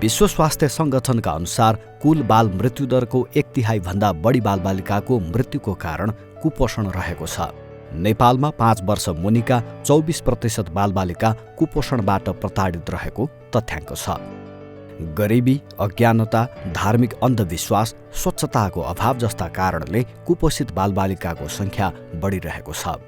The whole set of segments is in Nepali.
विश्व स्वास्थ्य सङ्गठनका अनुसार कुल बाल मृत्युदरको 1/3 भन्दा बढी बालबालिकाको मृत्युको कारण कुपोषण रहेको छ। नेपालमा 5 वर्ष मुनिका 24% बालबालिका कुपोषणबाट प्रताडित रहेको तथ्याङ्क छ। गरिबी, अज्ञानता, धार्मिक अन्धविश्वास, स्वच्छताको अभाव जस्ता कारणले कुपोषित बालबालिकाको सङ्ख्या बढिरहेको छ।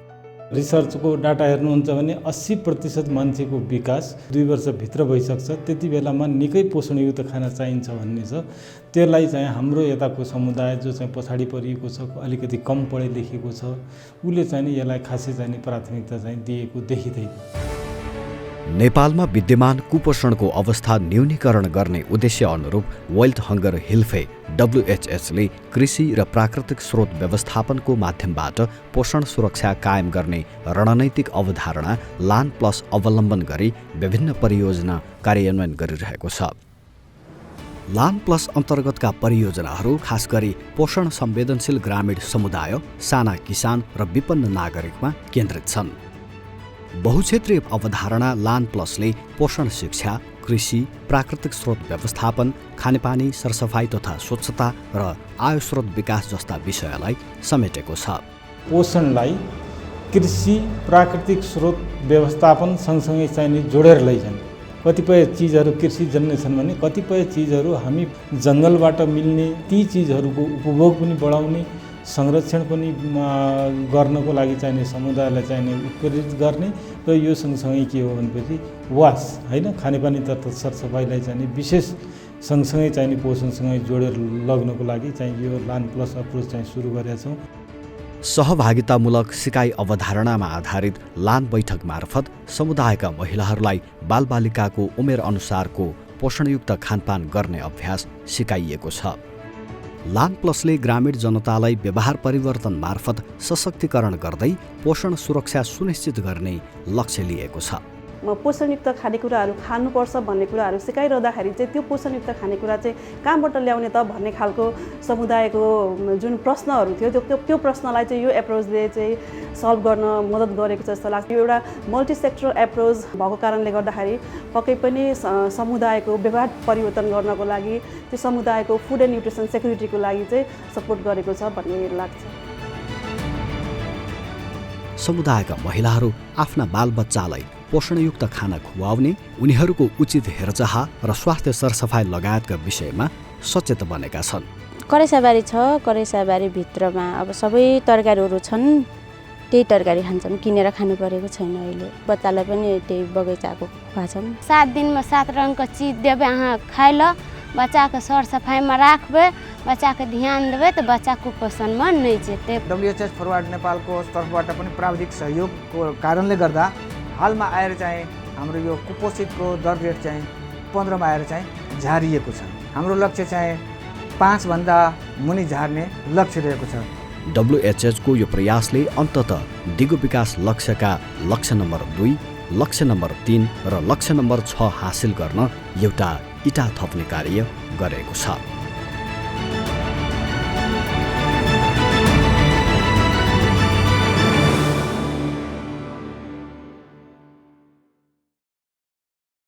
रिसर्चको डाटा हेर्नुहुन्छ भने 80% मान्छेको विकास 2 वर्षभित्र भइसक्छ। त्यति बेलामा निकै पोषणयुक्त खाना चाहिन्छ भन्ने छ। त्यसलाई चाहिँ हाम्रो यताको समुदाय जो चाहिँ पछाडि परिएको छ, अलिकति कम पढे लेखेको छ, उसले चाहिँ यसलाई खासै चाहिँ प्राथमिकता चाहिँ दिएको देखिँदैन। नेपालमा विद्यमान कुपोषणको अवस्था न्यूनीकरण गर्ने उद्देश्य अनुरूप वर्ल्ड हङ्गर हिल्फे WHHले कृषि र प्राकृतिक स्रोत व्यवस्थापनको माध्यमबाट पोषण सुरक्षा कायम गर्ने रणनैतिक अवधारणा लान प्लस अवलम्बन गरी विभिन्न परियोजना कार्यान्वयन गरिरहेको छ। लान प्लस अन्तर्गतका परियोजनाहरू खास गरी पोषण संवेदनशील ग्रामीण समुदाय, साना किसान र विपन्न नागरिकमा केन्द्रित छन्। बहुक्षेत्रीय अवधारणा लान प्लसले पोषण शिक्षा, कृषि, प्राकृतिक स्रोत व्यवस्थापन, खानेपानी, सरसफाई तथा स्वच्छता र आय स्रोत विकास जस्ता विषयलाई समेटेको छ। पोषणलाई कृषि, प्राकृतिक स्रोत व्यवस्थापन सँगसँगै चाहिने जोडेर लैजाने। कतिपय चिजहरू कृषिजन्य छन् भने कतिपय चिजहरू हामी जङ्गलबाट मिल्ने ती चिजहरूको उपभोग पनि बढाउने, संरक्षण पनि गर्नको लागि चाहिने समुदायलाई चाहिने उत्प्रेरित गर्ने र यो सँगसँगै के हो भनेपछि वास हैन खानेपानी तथा सरसफाइलाई चाहिने विशेष सँगसँगै चाहिने पोषणसँगै जोडेर लग्नको लागि चाहिँ यो लान प्लस अप्रोच चाहिँ सुरु गरेका छौँ। सहभागितामूलक सिकाइ अवधारणामा आधारित लान बैठक मार्फत समुदायका महिलाहरूलाई बालबालिकाको उमेर अनुसारको पोषणयुक्त खानपान गर्ने अभ्यास सिकाइएको छ। लान प्लसले ग्रामीण जनतालाई व्यवहार परिवर्तन मार्फत सशक्तिकरण गर्दै पोषण सुरक्षा सुनिश्चित गर्ने लक्ष्य लिएको छ। पोषणयुक्त खानेकुराहरू खानुपर्छ भन्ने कुराहरू सिकाइरहँदाखेरि चाहिँ त्यो पोषणयुक्त खानेकुरा चाहिँ कहाँबाट ल्याउने त भन्ने खालको समुदायको जुन प्रश्नहरू थियो त्यो प्रश्नलाई चाहिँ यो एप्रोचले चाहिँ सल्भ गर्न मद्दत गरेको छ जस्तो लाग्छ। यो एउटा मल्टी सेक्टर एप्रोच भएको कारणले गर्दाखेरि पक्कै पनि समुदायको व्यवहार परिवर्तन गर्नको लागि त्यो समुदायको फुड एन्ड न्युट्रिसन सेक्युरिटीको लागि चाहिँ सपोर्ट गरेको छ भन्ने लाग्छ। समुदायका महिलाहरू आफ्ना बालबच्चालाई पोषणयुक्त खाना खुवाउने, उनीहरूको उचित हेरचाह र स्वास्थ्य सरसफाइ लगायतका विषयमा सचेत बनेका छन्। करेसाबारी छ, करेसाबारी भित्रमा अब सबै तरकारीहरू छन्, त्यही तरकारी खान्छौँ, किनेर खानु परेको छैन। अहिले बच्चालाई पनि त्यही बगैँचाको खुवाछौँ। 7 दिनमा 7 रङको चीज देबै, अहाँ खाइ ल, बच्चाको सरसफाइमा राख्बै, बच्चाको ध्यान देबै त बच्चा कुपोषणमा नै जेतै। WHH फरवर्ड नेपालको तर्फबाट पनि प्राविधिक सहयोगको कारणले गर्दा हालमा आएर चाहिँ हाम्रो यो कुपोषितको दर रेट चाहिँ 15 मा आएर चाहिँ झारिएको छ। हाम्रो लक्ष्य चाहिँ 5 भन्दा मुनि झार्ने लक्ष्य रहेको छ। WHH को यो प्रयासले अन्ततः दिगो विकास लक्ष्यका लक्ष्य नम्बर 2, लक्ष्य नम्बर 3 र लक्ष्य नम्बर 6 हासिल गर्न एउटा इँटा थप्ने कार्य गरेको छ।